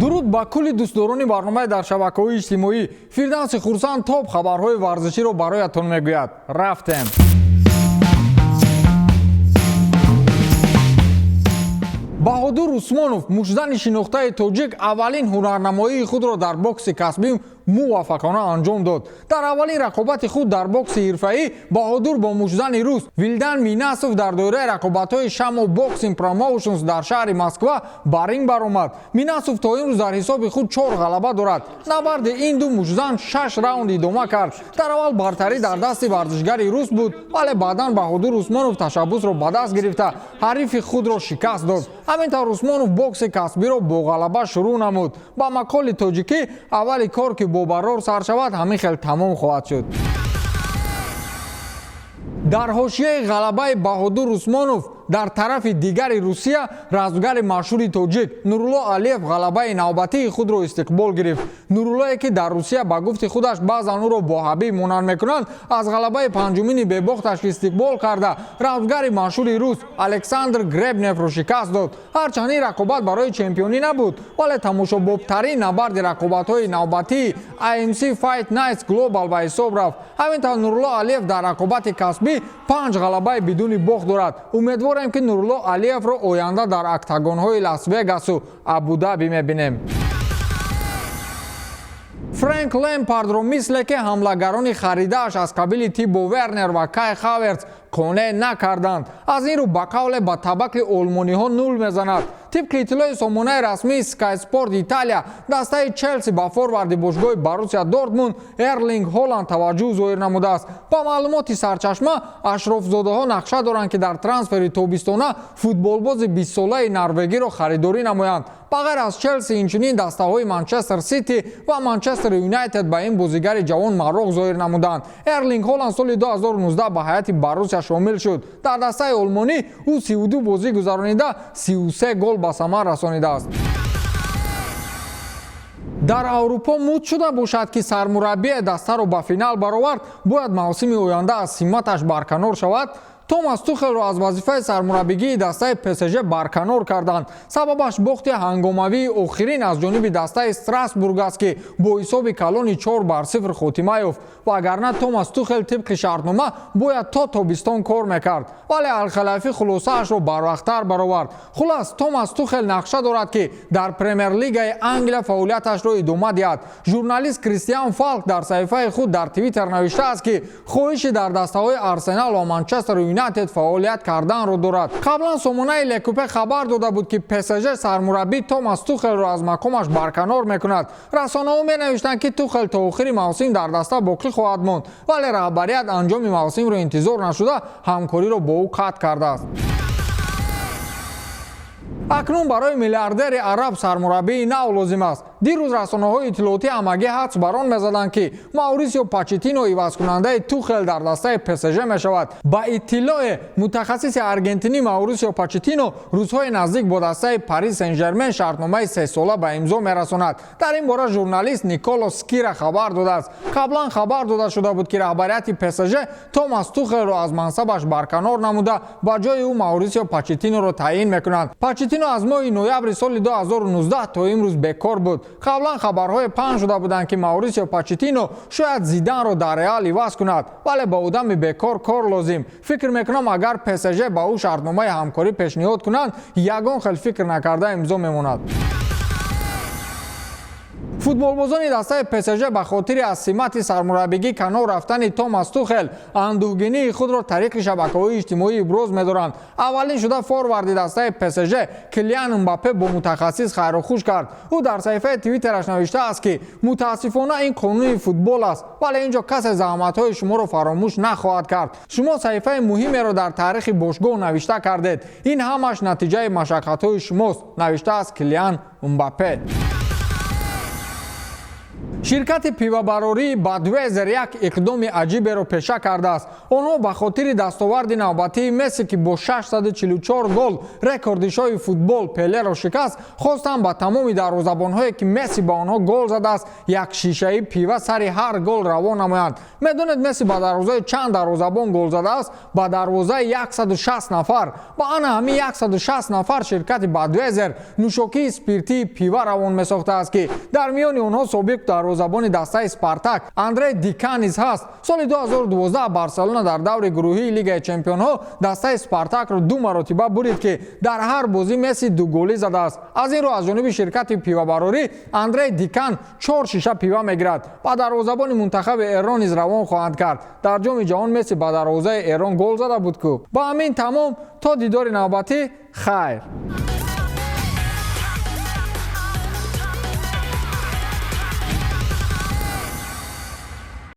Дуруд ба кулли дӯстдорони барномаи дар шабакаҳои иҷтимоӣ. Фирдавси Хурсанд топ хабарҳои варзиширо бароятон мегӯяд. Рафтем. Баҳодур Усмонов, муштзани шинохтаи тоҷик, аввалин ҳунарнамоии худро дар бокси касбӣ муваффақона анҷом дод. Дар аввалин рақобати худ дар бокси ҳирфаӣ Баҳодур бо муштзани рус Вилдан Минасов дар доираи рақобатҳои Шамо Boxing Promotions дар шаҳри Москва ба ринг баромад. Минасов то имрӯз дар ҳисоби худ чор ғалаба дорад. Набарди ин ду муштзан шаш раунд идома кард. Дар аввал бартарӣ дар дасти варзишгари рус буд, вале баъдан Баҳодур Усмонов ташаббусро ба даст гирифта, ҳарифи худро шикаст дод. Ҳамин тавр Усмонов бокси касбиро бо ғалаба шурӯъ намуд. Ба мақоли тоҷикӣ, аввали кор ки бо барор сар шавад, ҳамин хел тамом хоҳад шуд. Дар ҳошияи ғалабаи Баҳодур Усмонов, дар тарафи дигари Русия размгари машҳури тоҷик Нурулло Алиев ғалабаи навбатии худро истиқбол гирифт. Нуруллое, ки дар Русия ба гуфти худаш баъзан ӯро бо Ҳабиб монанд мекунанд, аз ғалабаи панҷумини бебохташ истиқбол карда, размгари машҳури рус Александр Гребневро шикаст дод. Ҳарчанд ин рақобат барои чемпионӣ набуд, вале тамошобобтарин набарди рақобатҳои навбатии AMC Fight Nights Global ба ҳисоб рафт. Ҳамин тавр Нурулло Алиев дар рақобати касбӣ панҷ ғалабаи бидуни бохт дорад. Умедворем, ки Нурулло Алиевро оянда дар октагонҳои Лас-Вегасу Абудаби мебинем. Фрэнк Лемпардро, мисле ки ҳамлагарони харидааш аз қабили Тимо Вернер ва Кай Хаверц қонеъ накарданд, аз ин рӯ, ба қавле, ба табакли олмониҳо нул мезанад. Тибқи иттилои сомонаи расмии Sky Sport Италия, дастаи Челси ба форварди бошгоҳи Боруссия Дортмунд Эрлинг Холанд таваҷҷӯҳ зоҳир намудааст. Ба маълумоти сарчашма, ашрофзодаҳо нақша доранд, ки дар трансфери тобистона футболбози бистсолаи норвегиро харидорӣ намоянд. Ба ғайр аз Челси, инчунин дастаҳои Манчестер Сити ва Манчестер Юнайтед ба ин бозигари ҷавон мароқ зоҳир намуданд. Эрлинг Холанд соли 2019 ба ҳайати Боруссия шомил шуд. Дар дастаи олмонӣ ӯ 32 бозӣ гузаронида, 33 гол ба самар расонидааст. Дар Аврупо муд шуда бошад, ки сармураббие дастаро ба финал баровард, бояд мавсими оянда аз симаташ барканор шавад. Томас Тухелро аз вазифаи сармураббигии дастаи ПСЖ барканор карданд. Сабабаш бохти ҳангомавии охирин аз ҷониби дастаи Страсбург аст, ки бо ҳисоби калони 4-0 хотима ёфт. Вагарна Томас Тухел тибқи шартнома бояд то тобистон кор мекард, вале Алхалайфӣ хулосаашро барвақттар баровард. Хулас, Томас Тухел нақша дорад, ки дар Премер-лигаи Англия фаъолияташро идома диҳад. Журналист Кристиан Фалк дар саҳифаи худ дар Твиттер навиштааст, ки хоҳиши дар дастаҳои Арсенал ва Манчестер Юнайтед фаъолият карданро дорад. Қаблан сомонаи Лекупе хабар дода буд, ки ПСЖ сармураббӣ Томас Тухелро аз мақомаш барканор мекунад. Расонаҳо менавиштанд, ки Тухел то охири мавсим дар даста боқӣ хоҳад монд, вале раҳбарият анҷоми мавсимро интизор нашуда, ҳамкориро бо ӯ қатъ кардааст. Акнун барои миллиардери араб сармураббии нав лозим аст. Дирӯз расонаҳои иттилоотӣ ҳамагӣ ҳадс бар он мезаданд, ки Маурисио Почетино ивазкунандаи Тухел дар дастаи ПСЖ мешавад. Ба иттилоe мутахассиси аргентинӣ Маурисио Почетино рӯзҳои наздик бо дастаи Парис Сен-Жермен шартномаи сесола ба имзо мерасонад. Дар ин бора журналист Николо Скира хабар додааст. Қаблан хабар дода шуда буд, ки раҳбарияти ПСЖ Томас Тухелро аз мансабаш барканор намуда, ба ҷои ӯ Маурисио Почетиноро таъин мекунанд. Почетино аз моҳи ноябри соли 2019 то имрӯз бекор буд. Қаблан хабарҳое паҳн шуда буданд, ки Маурисио Почетино шояд Зиданро дар Реал иваз кунад, вале ба одами бекор кор лозим. Фикр мекунам, агар ПСЖ ба ӯ шартномаи ҳамкорӣ пешниҳод кунанд, ягон хел фикр накарда имзо мемонад. Футболбозони дастаи ПСЖ ба хотири аз симати сармураббигӣ канор рафтани Томас Тухел андӯҳгинии худро тариқи шабакаҳои иҷтимоӣ иброз медоранд. Аввалин шуда форварди дастаи ПСЖ Килиан Мбаппе бо мутахассис хайрухуш кард. Ӯ дар саҳифаи Твиттераш навиштааст, ки мутаассифона, ин қонуни футбол аст, вале ин ҷо касе заҳматҳои шуморо фаромӯш нахоҳад кард. Шумо саҳифаи муҳимеро дар таърихи бошгоҳ навишта кардед. Ин ҳамаш натиҷаи машаққатҳои шумост, навиштааст Килиан Мбаппе. Ширкати пивабарории Бадвезер як иқдоми аҷиберо пеша кардааст. Онҳо ба хотири дастоварди навбатии Месси, ки бо 644 гол рекорди шоҳи футбол Пелеро шикаст, хостанд ба тамоми дарвозабонҳое, ки Месси ба онҳо гол задааст, як шишаи пива сари ҳар гол равон намоянд. Медонед, Месси ба дарвозаи чанд дарвозабон гол задааст? Ба дарвозаи 160 нафар. Ба ана ҳамин 160 нафар ширкати Бадвезер нӯшокии спиртии пива равон месохтааст, ки дар миёни онҳо собиқ дарвозабони дастаи Спартак Андрей Дикан низ ҳаст. Соли 2012 Барселона дар даври гурӯҳии Лигаи чемпионҳо дастаи Спартакро ду маротиба бурид, ки дар ҳар бозӣ Месси дуголӣ задааст. Аз ин рӯ аз ҷониби ширкати пивабарорӣ Андрей Дикан чор шиша пива мегирад. Ба дарвозабони мунтахаби Эрон низ равон хоҳанд кард. Дар Ҷоми ҷаҳон Месси ба дарвозаи Эрон гол зада буд ку. Ба ҳамин тамом. То дидори навбатӣ, хайр.